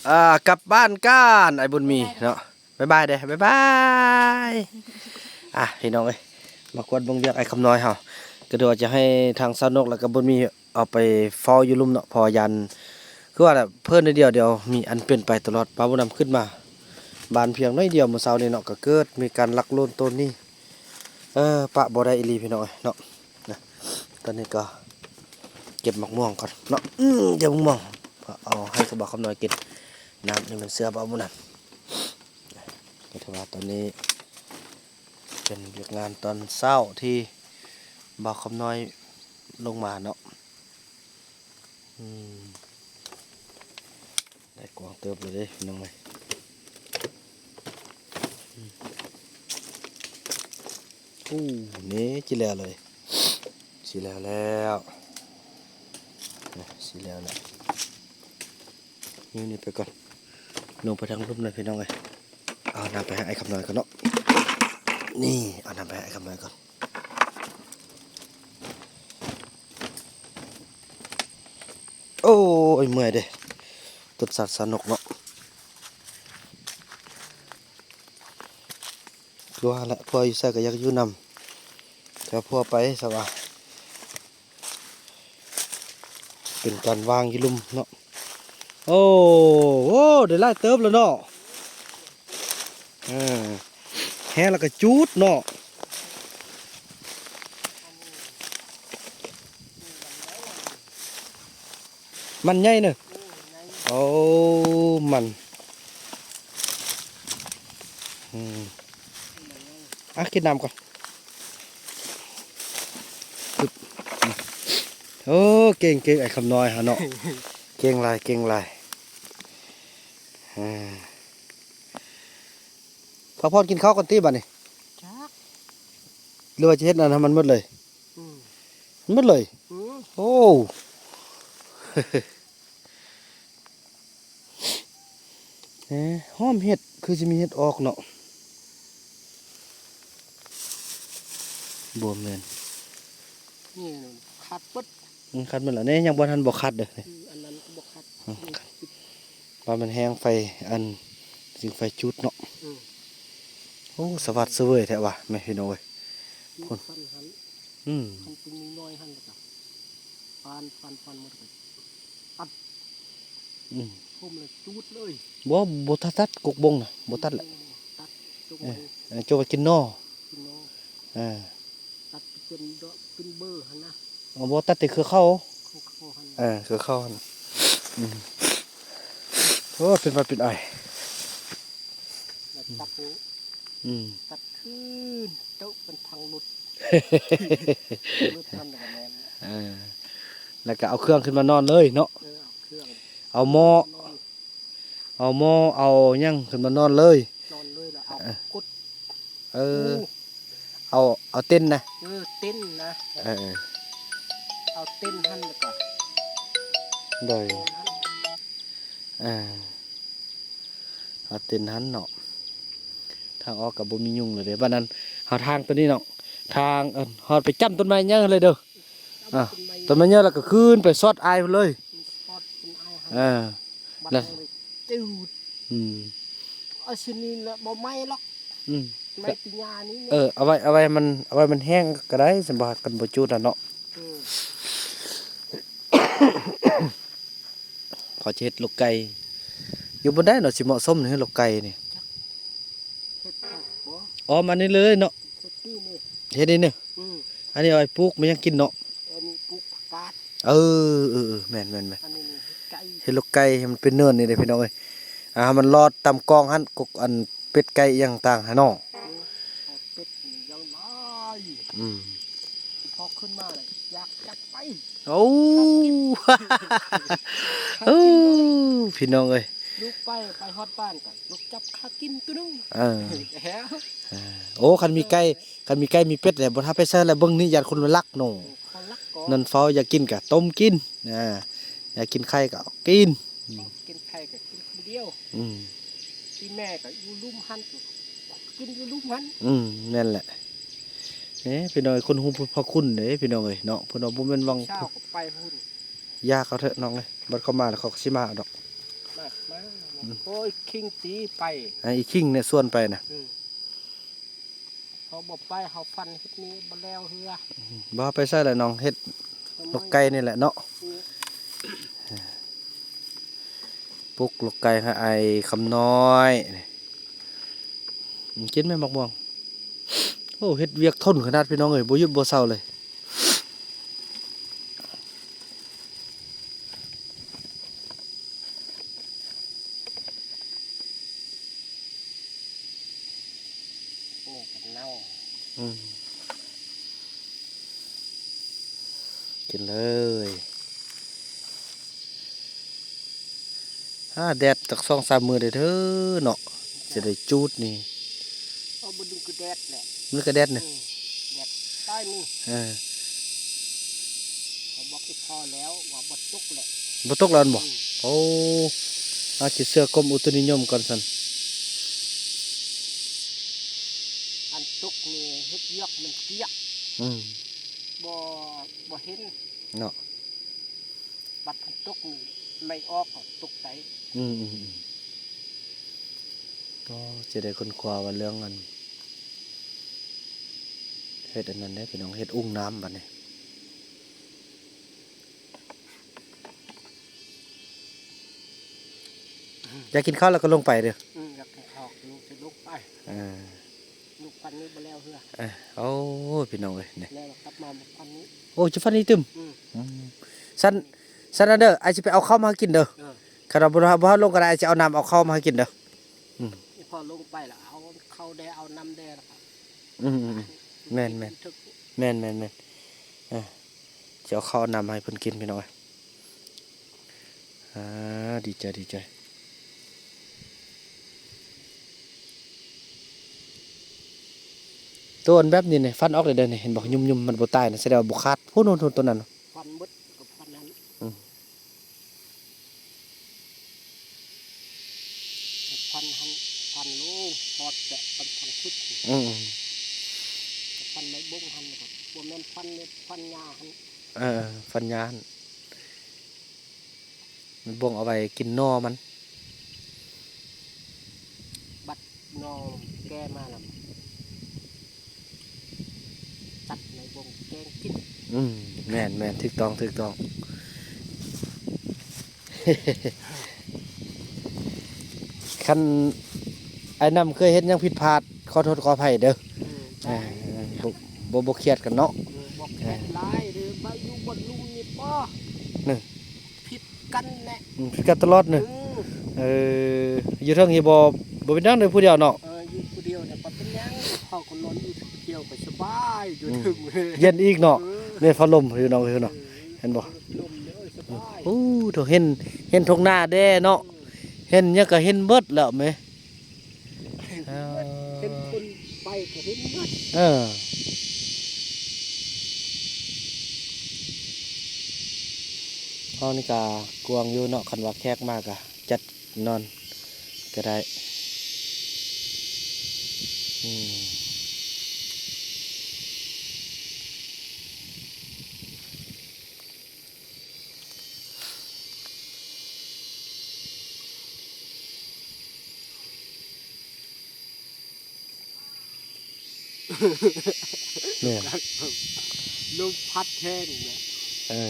ອ່າ ກັບບ້ານກັນ ອ້າຍບຸນມີເນາະ. ບາຍບາຍເດ້ ບາຍບາຍ. ອ່ະ ພີ່ນ້ອງເອີຍ ມາກວດເບິ່ງວຽກອ້າຍຄຳນ້ອຍເຮົາ ກໍຖືວ່າຈະໃຫ້ທາງຊາວນົກ ແລ້ວກໍບຸນມີ ເອົາໄປເຝົ້າຢູ່ລຸ່ມເນາະ ເພາະວ່າຢ້ານ ຄືວ່າແຫຼະ ເພີ້ນໜ້ອຍດຽວ ດຽວມີອັນເປັນໄປຕະຫຼອດ. ບ່າວບຸນນຳຂຶ້ນມາບ້ານພຽງໜ້ອຍດຽວມື້ເຊົ້ານີ້ເນາະ ກໍເກີດມີການລັກໂລນໂຕນໜີ ເອີ ປະບໍ່ໄດ້ອີ່ຫຼີພີ່ນ້ອງເອີຍເນາະ. ນະ ຕອນນີ້ກໍເກັບໝາກມ່ວງກ່ອນເນາະ ອືມ ເກັບໝາກມ່ວງ ເອົາໃຫ້ກັບບ່າວຄຳນ້ອຍກິນ ນ້ຳນີ້ມັນເຊື້ອບ່າວບຸນນຳ. ກໍຖືວ່າຕອນນີ້ເປັນວຽກງານຕອນເຊົ້າທີ່ບ່າວຄຳນ້ອຍລົງມາເນາະ. ອືມ ໄດ້ກວ້າງເຕີບເລີຍເດ້ພີ່ນ້ອງເອີຍ. ອືມ ໂອ້ ນີ້ຊິແລ້ວເລີຍ ຊິແລ້ວແລ້ວ ນີ້ ຊິແລ້ວແລ້ວ. ນີ້ ນີ້ໄປກ່ອນ ລົງໄປທາງລຸ່ມເລີຍພີ່ນ້ອງເອີຍ. ເອົານ້ຳໄປໃຫ້ອ້າຍຄຳນ້ອຍກ່ອນເນາະ ນີ້ ເອົານ້ຳໄປໃຫ້ອ້າຍຄຳນ້ອຍກ່ອນ. ໂອ້ຍ ເມື່ອຍເດ້ ຕົ້ນສັດສະໜົກເນາະ. ຄືວ່າແຫຼະ ຜົວຢູ່ໃສກໍຢາກຢູ່ນຳ ແຕ່ຜົວໄປຊະວ່າ ເປັນການວາງຢູ່ລຸ່ມເນາະ. ໂອ້ ໂອ້ ໄດ້ຫຼາຍເຕີບແລ້ວເນາະ. ເອີ ແຮງແລ້ວກໍຈູດເນາະ. ມັນໃຫຍ່ເນາະ. ໂອ້ ມັນ ອືມ ອ່ະ ກິນນ້ຳກ່ອນ. ໂອ້ ເກັ່ງໆ ອ້າຍຄຳນ້ອຍເຮົາເນາະ ເກັ່ງຫຼາຍ ເກັ່ງຫຼາຍ. ອ່າ ພັກຜ່ອນກິນເຂົ້າກ່ອນຕິບາດນີ້ ຈັກ ຫຼືວ່າຈະເຮັດອັນນັ້ນໃຫ້ມັນໝົດເລີຍ? ອືມ ມັນໝົດເລີຍ. ອືມ ໂອ້ ເອີ ຫອມເຫັດ ຄືຊິມີເຫັດອອກເນາະ. ບໍ່ແມ່ນ ນີ້ມັນຂາດເບິດ. ອືມ ຂາດໝົດແລ້ວ ນີ້ຍັງບໍ່ທັນບໍ່ຂາດເດີ້. ອືມ ອັນນັ້ນກໍບໍ່ຂາດ. ອືມ ວ່າມັນແຮງໄຟ ອັນ ຊິງໄຟຈູດເນາະ. ອືມ ໂອ້ ສະຫວັດສະເຫວີຍແທ້ວ່າ ແມ່ພີ່ນ້ອງເອີຍ. ພຸ້ນ ອືມ ຄັນເປັນນ້ອຍຫັ້ນລະກະຟັນ ຟັນ ຟັນໝົດ ຕັດ. ອືມ ຄົມລະຈູດເລີຍ. ບໍ່ ບໍ່ທັນຕັດກົກບົງນະ ບໍ່ຕັດແຫຼະ. ຕັດຈົງ ເອີ ຈົງໄວ້ກິນໜໍ່ ກິນໜໍ່. ເອີ ຕັດເປັນດອກເປັນເບີຫັ້ນນະ. ບໍ່ ຕັດແຕ່ເຄືອເຂົ້າ ເຄືອເຂົ້າຫັ້ນ. ເອີ ເຄືອເຂົ້າຫັ້ນ. ອືມ ໂອ້ ເປັນຫວັດເປັນໄອ. ຕັດ ອືມ ຕັດຄືນ ໂຕະເປັນທາງຫຼຸດ ຫຼຸດຫັ້ນລະກະແມ່ນ. ເອີ ລະກະເອົາເຄື່ອງຂຶ້ນມານອນເລີຍເນາະ. ເອີ ເອົາເຄື່ອງ ເອົາໝໍ້ ເອົາໝໍ້ ເອົາຫຍັງຂຶ້ນມານອນເລີຍ. ນອນເລີຍລະເອົາ ເອີ ກົດ ເອີ ເອົາ ເອົາເຕັນນະ. ເອີ ເຕັນນະ. ເອີ ເອົາເຕັນຫັ້ນລະກະ ໂດຍ ເອີ ເອົາເຕັນຫັ້ນເນາະ. ທາງອອກກໍບໍ່ມີຍຸງເລີຍເດ້. ບັດນັ້ນເຮົາທາງຕົວນີ້ເນາະ ທາງ ເອີ ຮອດໄປຈ້ຳຕົ້ນໄມ້ໃຫຍ່ເລີຍເດີ້. ອ່າ ຕົ້ນໄມ້ໃຫຍ່ແລ້ວກໍຂຶ້ນໄປຊອດອ້າຍພຸ້ນເລີຍ. ຊອດເປັນອ້າຍຫັ້ນ ເອີ ບັດນັ້ນຈື່ດ. ອືມ ເອົາຊິນີ້ລະບໍ່ໄໝ້ຫຼອກ. ອືມ ໄໝ້ປີຫຍ້ານີ້. ເອີ ເອົາໄວ້ ເອົາໄວ້ມັນ ເອົາໄວ້ມັນແຫ້ງກໍໄດ້ ຊັ້ນບໍ່ ຄັນບໍ່ຈູດຫັ້ນເນາະ. ອືມ ເຂົາຈະເຮັດລົກໄກ່ ຢູ່ບ່ອນໃດເນາະ ຊິເໝາະສົມນີ້ ລົກໄກ່ນີ້? ເຮັດຜັກບໍ່? ອໍ ມານີ້ເລີຍເນາະ ເຮັດນີ້ນີ້ ເຮັດນີ້ນີ້. ອືມ ອັນນີ້ເອົາໄວ້ປູກ ມັນຍັງກິນເນາະ. ອັນນີ້ປູກຜັກກາດ. ເອີ ເອີ ເອີ ແມ່ນໆໆ ອັນນີ້ນີ້ເຮັດໄກ່ ເຮັດລົກໄກ່ໃຫ້ມັນເປັນເນີນນີ້ເດ້ພີ່ນ້ອງເອີຍ. ອ່າ ໃຫ້ມັນລອດຕາມກ້ອງຫັ້ນ ກົກອັນ ເປັດໄກ່ອີ່ຫຍັງຕ່າງຫັ້ນເນາະ. ເອີ ເອົາເປັດນີ້ຢ່າງຫຼາຍ. ອືມ ພໍຂຶ້ນມາລະຢາກຈັບໄປ. ໂອ້ ໂອ້ ພີ່ນ້ອງເອີຍ ລູກໄປ ໄປຮອດບ້ານກໍລູກຈັບຄາກິນໂຕໜຶ່ງ. ເອີ ແລ້ວ ເອີ ໂອ້ ຄັນມີໄກ່ ຄັນມີໄກ່ມີເປັດແລ້ວ ບໍ່ຖ້າໄປໃສແລ້ວ ເບິ່ງນີ້ຢ້ານຄົນມາລັກເນາະ. ເອີ ເຂົາລັກກໍ ນັ້ນເຝົ້າ ຢາກກິນກໍຕົ້ມກິນ ອ່າ ຢາກກິນໄຂ່ກໍເອົາກິນ. ອືມ ກິນໄຂ່ກໍກິນຄົນດຽວ. ອືມ ອີ່ແມ່ກໍຢູ່ລຸ່ມຫັ້ນ ກິນຢູ່ລຸ່ມຫັ້ນ. ອືມ ແມ່ນແຫຼະ. ເອີ ພີ່ນ້ອງເອີຍ ຄົນຮູ້ບຸນພະຄຸນເດ້ພີ່ນ້ອງເອີຍເນາະ. ເພິ່ນວ່າບໍ່ແມ່ນຫວັງ ເຊົ້າກໍໄປພຸ້ນ. ຢ່າເຂົາເຖາະນ້ອງເອີຍ ບັດເຂົາມາແລ້ວເຂົາກໍຊິມາເອົາດອກ. ມາ ມາ ໂອ້ຍ ຄິງຕີໄປ ໃຫ້ອີຄິງນີ້ຊວນໄປນະ ອືມ ເຮົາບໍ່ໄປ ເຮົາຝັນເຮັດນີ້ບໍ່ແລ້ວເຮືອ ບໍ່ໄປໃສລະນ້ອງ ເຮັດ ລູກໄກ່ນີ້ແຫຼະເນາະ ອືມ ປຸກລູກໄກ່ໃຫ້ອ້າຍຄຳນ້ອຍ ກິນແມ່ໝາກມ່ວງ ໂອ້ ເຮັດວຽກທົນຂະໜາດ ພີ່ນ້ອງເອີຍ ບໍ່ຢຸດບໍ່ເຊົາເລີຍ. ໂອ້ ມັນເນົ່າ ອືມ ກິນເລີຍ. ຫາແດດຈັກສອງສາມມື້ເດີເນາະ ຊິໄດ້ຈູດນີ້ ເອົາບໍ່ດຸງຄືແດດແຫຼະ ມັນກະແດດນີ້ ອືມ ແດດຕາຍມື້ ເອີ ເຂົາບອກອີ່ພໍ່ແລ້ວວ່າບໍ່ຕົກແຫຼະ ບໍ່ຕົກແລ້ວແມ່ນບໍ່? ອືມ ໂອ້ ອາດຊິເຊື່ອກົມອຸຕຸນິຍົມກ່ອນຊັ້ນ ອັນຕົກນີ້ເຮັດວຽກມັນກຽກ ອືມ ບໍ່ ບໍ່ເຫັນເນາະ. ບັດຝົນຕົກນີ້ໄລ່ອອກກໍຕົກໃສ ອືມໆໆ ກໍຈະໄດ້ຄົ້ນຄວ້າວ່າເລື່ອງອັນ ເຮັດອັນນັ້ນເດ້ພີ່ນ້ອງ ເຮັດອຸ້ງນ້ຳບັດນີ້ ຢາກກິນເຂົ້າແລ້ວກໍລົງໄປເດີ ອືມ ຢາກກິນເຂົ້າ ລົງ ຊິລົງໄປ ເອີ. ລູກພັນນີ້ບໍ່ແລ້ວເທື່ອ ເອີ ໂອ້ ພີ່ນ້ອງເອີຍ ນີ້ ແລ້ວກັບມາພັນນີ້ ໂອ້ ຈະພັນນີ້ຕື່ມ ອືມ ອືມ ຊັ້ນ ຊັ້ນນັ້ນເດີ ອ້າຍຊິໄປເອົາເຂົ້າມາໃຫ້ກິນເດີ ເອີ ຄັນວ່າບໍ່ ບໍ່ເອົາລົງກໍໄດ້ ອ້າຍຊິເອົານ້ຳເອົາເຂົ້າມາໃຫ້ກິນເດີ ອືມ ພໍລົງໄປລະເອົາເຂົ້າແດ່ ເອົານ້ຳແດ່ລະ ອືມ ແມ່ນໆ ແມ່ນໆ ເອີ ຊິເອົາເຂົ້າເອົານ້ຳມາໃຫ້ເພິ່ນກິນ ພີ່ນ້ອງເອີຍ. ອ່າ ດີໃຈ ດີໃຈ ໂຕອັນແບບນີ້ນີ້ ຟັນອອກເລີຍເດີນີ້ ເຫັນບໍ່? ຫຍຸ້ມໆ ມັນບໍ່ຕາຍນະ ສະແດງວ່າບໍ່ຂາດ ພຸ້ນໆ ໂຕນັ້ນ ຟັນໝົດ ກໍຟັນນັ້ນ ອືມ ຟັນຫັ້ນ ຟັນໂລ ຮອດແຕະ ຟັນ ຟັນສຸດ ອືມ ຟັນໄມ້ບົງຫັ້ນ ກໍບໍ່ແມ່ນຟັນ ຟັນຫຍ້າຫັ້ນ ເອີ ຟັນຫຍ້າຫັ້ນ. ມັນບົ່ງເອົາໄວ້ກິນໜໍ່ມັນ ບັດໜໍ່ແກ່ມາລະ ຕັດໃນບົ່ງແກງກິນ ອືມ ແມ່ນໆ ຖືກຕ້ອງ ຖືກຕ້ອງ ຄັນອ້າຍນຳເຄີຍເຮັດຫຍັງຜິດພາດ ຂໍໂທດຂໍອະໄພເດີ ອືມ ເອີ ບໍ່ ບໍ່ ບໍ່ຄຽດກັນເນາະ ອືມ ບໍ່ຄຽດຫຼາຍເດີ ມາຢູ່ບ່ອນລຸ່ມນີ້ບໍ່ ນີ້ ຜິດກັນແຫຼະ ອືມ ຜິດກັນຕະຫຼອດເນາະ ເອີ ເອີ ຢູ່ເທິງນີ້ບໍ່ ບໍ່ເປັນຫຍັງເດີ ຜູ້ດຽວເນາະ ເອີ ຢູ່ຜູ້ດຽວນີ້ບໍ່ເປັນຫຍັງ ເຮົາກໍນອນຢູ່ຜູ້ດຽວກໍສະບາຍ ຢູ່ເທິງ ອືມ ເຢັນອີກເນາະ ເອີ ແມ່ນພັດລົມພີ່ນ້ອງເອີຍເນາະ ເອີ ເຫັນບໍ່ ລົມເດີ ສະບາຍ ໂອ້ ໂທ້ ເຫັນ ເຫັນທົ່ງໜ້າແດ່ເນາະ ເອີ ເຫັນຫຍັງກໍເຫັນເບິດແລ້ວແມ່ ເຫັນຄົນໄປກໍເຫັນໝົດ ເອີ ຫ້ອງນີ້ກະກວ້າງຢູ່ເນາະ ຄັນວ່າແຂກມາກະຈັດນອນກະໄດ້ ອືມ. ແມ່ນ ລົມພັດແຮງແຫຼະ ເອີ.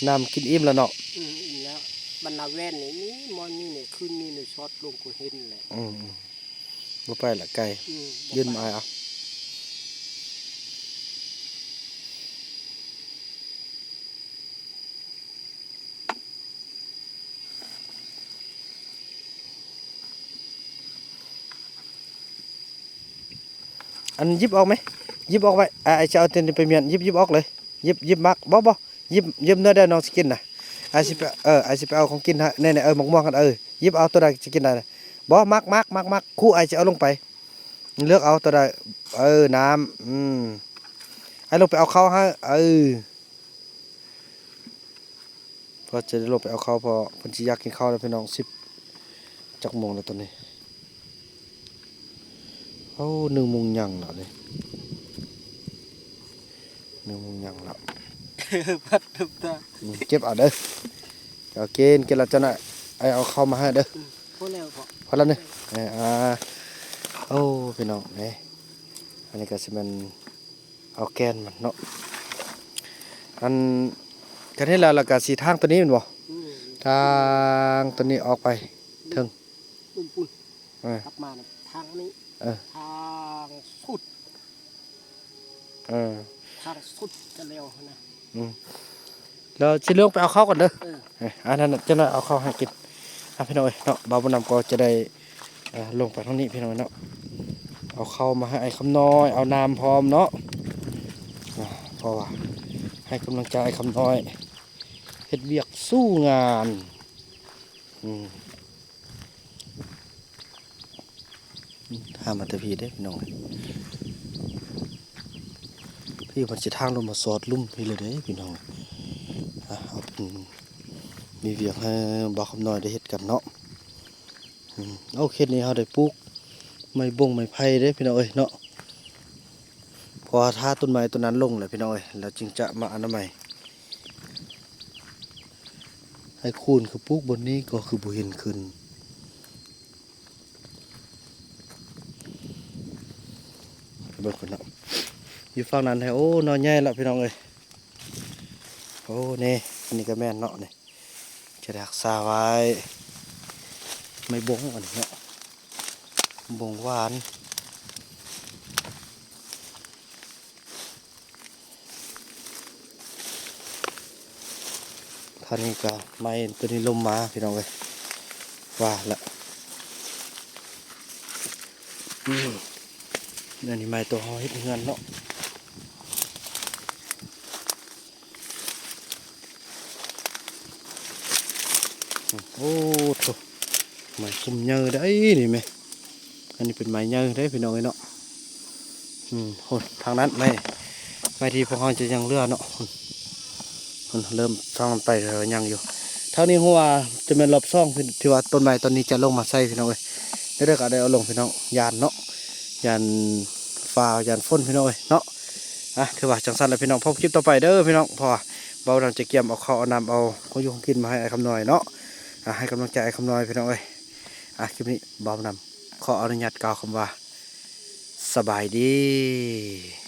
ນ້ຳກິນອີ່ມແລ້ວເນາະ ອືມ ອີ່ມແລ້ວ ບັນນາແວ່ນນີ້ມີ ມອນນີ້ນີ້ ຄືນນີ້ນີ້ຊອດລົງກໍເຫັນແຫຼະ ອືມ ບໍ່ໄປລະໄກ ອືມ ຍື່ນມາເອົາ. ອັນ ຫຍິບອອກໄໝ? ຫຍິບອອກໄວ້ ອ້າຍຈະເອົາຕົວນີ້ໄປມ້ຽນ ຫຍິບ ຫຍິບອອກເລີຍ ຫຍິບ ຫຍິບໝາກ ບໍ່ ບໍ່ ຫຍິບ ຫຍິບເນື້ອແດ່ນ້ອງຊິກິນນະ ອ້າຍຊິໄປ ເອີ ອ້າຍຊິໄປເອົາຂອງກິນໃຫ້ ແນ່ໆ ເອີ ໝາກມ່ວງຫັ້ນ ເອີ ຫຍິບເອົາຕົວໃດຈະກິນໄດ້ນະ ບໍ່ ໝາກ ໝາກ ໝາກ ໝາກ ຄູອ້າຍຈະເອົາລົງໄປ ເລືອກເອົາຕົວໃດ ເອີ ນ້ຳ ອືມ ອ້າຍລົງໄປເອົາເຂົ້າໃຫ້ ເອີ. ກໍຈະໄດ້ລົງໄປເອົາເຂົ້າ ເພາະເພິ່ນຊິຢາກກິນເຂົ້າແລ້ວພີ່ນ້ອງ. ສິບ ຈັກໂມງແລ້ວຕອນນີ້? ໂອ້ ໜຶ່ງໂມງຫຍັງແລ້ວນີ້ ໜຶ່ງໂມງຫຍັງແລ້ວ. ພັດນ້ຳຕາ ອືມ ເກັບເອົາເດີ ເອົາກິນ ກິນແລ້ວຈັ່ງໃດ ອ້າຍເອົາເຂົ້າມາໃຫ້ເດີ. ອືມ ພໍແລ້ວເພາະ ພໍແລ້ວນີ້ ເອີ ອ່າ ໂອ້ ພີ່ນ້ອງເອີຍ ອັນນີ້ກໍຊິແມ່ນ ເອົາແກ່ນມັນເນາະ. ອັນ ຄັນເຮັດແລ້ວ ແລ້ວກໍຊິທາງຕົວນີ້ແມ່ນບໍ່? ອືມ ທາງຕົວນີ້ອອກໄປເທິງ ປຸ້ນໆ ເອີ ກັບມາທາງນີ້ ເອີ ທາງສຸດ ເອີ ທາງສຸດກະແລ້ວຫັ້ນນະ. ອືມ ແລ້ວຊິລົງໄປເອົາເຂົ້າກ່ອນເດີ. ເອີ ເອີ ອັນນັ້ນ ຈັກໜ້ອຍເອົາເຂົ້າໃຫ້ກິນ. ອ່ະ ພີ່ນ້ອງເອີຍເນາະ ບ່າວບຸນນຳກໍຈະໄດ້ ເອີ ລົງໄປທາງນີ້ພີ່ນ້ອງເນາະ ເອົາເຂົ້າມາໃຫ້ອ້າຍຄຳນ້ອຍ ເອົານ້ຳພ້ອມເນາະ ເພາະວ່າໃຫ້ກຳລັງໃຈອ້າຍຄຳນ້ອຍ ເຮັດວຽກສູ້ງານ. ອືມ ຫາມາແຕ່ພີ້ເດ້ພີ່ນ້ອງ ພີ້ເພິ່ນຊິທາງລົງມາສອດລຸ່ມພີ້ເລີຍເດ້ພີ່ນ້ອງ. ອ່ະ ເຮົາເປັນ ມີວຽກໃຫ້ບ່າວຄຳນ້ອຍໄດ້ເຮັດກັນເນາະ. ອືມ ເອົາ ເຂດນີ້ເຮົາໄດ້ປູກໄມ້ບົງໄມ້ໄຜ່ເດ້ພີ່ນ້ອງເອີຍເນາະ ເພາະວ່າຖ້າຕົ້ນໄມ້ຕົ້ນນັ້ນລົງແລ້ວພີ່ນ້ອງເອີຍ ແລ້ວຈຶ່ງຈະມາອະນາໄມ. ໄອ້ຄູນຄືປູກບ່ອນນີ້ກໍຄືບໍ່ເຫັນຂຶ້ນ ໄປເບິ່ງກ່ອນເນາະ ຢູ່ຝັ່ງນັ້ນແທ້. ໂອ້ ໜໍ່ໃຫຍ່ລະພີ່ນ້ອງເອີຍ ໂອ້ ນີ້ ອັນນີ້ກໍແມ່ນເນາະ ນີ້ ຈະໄດ້ຮັກສາໄວ້ ໄມ້ບົງອັນນີ້ເນາະ ບົງຫວານ. ທ່ານນີ້ກໍໄມ້ຕົວນີ້ລົ້ມມາພີ່ນ້ອງເອີຍ ວ່າລະ ອືມ ອັນນີ້ໄມ້ຕົວເຮົາເຮັດເຮືອນເນາະ. ໂອ້ໂທ້ ໄມ້ຄຸ້ມໃຫຍ່ໄດ໋ນີ້ແມະ ອັນນີ້ເປັນໄມ້ໃຫຍ່ເດ້ພີ່ນ້ອງເອີຍເນາະ. ອືມ ໂອ້ ທາງນັ້ນໄມ້ ໄມ້ທີ່ພວກເຮົາຈະຍັງເຫຼືອເນາະ ເລີ່ມທາງນັ້ນໄປຍັງຢູ່. ທາງນີ້ຮູ້ວ່າຈະແມ່ນລອບສອງທີ່ວ່າຕົ້ນໄມ້ຕອນນີ້ຈະລົງມາໃສ່ພີ່ນ້ອງເອີຍ ແລ້ວກໍໄດ້ເອົາລົງພີ່ນ້ອງ ຢ້ານເນາະ ຢ້ານຟ້າຢ້ານຝົນພີ່ນ້ອງເອີຍເນາະ. ອ່ະ ຖືວ່າຈັ່ງຊັ້ນລະພີ່ນ້ອງ ພົບຄລິບຕໍ່ໄປເດີພີ່ນ້ອງ ເພາະວ່າບ່າວນຳຈະກຽມເອົາເຂົ້າເອົານ້ຳ ເອົາຂອງຢູ່ຂອງກິນມາໃຫ້ອ້າຍຄຳນ້ອຍເນາະ. ອ່ະ ໃຫ້ກຳລັງໃຈອ້າຍຄຳນ້ອຍພີ່ນ້ອງເອີຍ. ອ່ະ ຄລິບນີ້ບ່າວນຳຂໍອະນຸຍາດກ່າວຄຳວ່າ ສະບາຍດີ.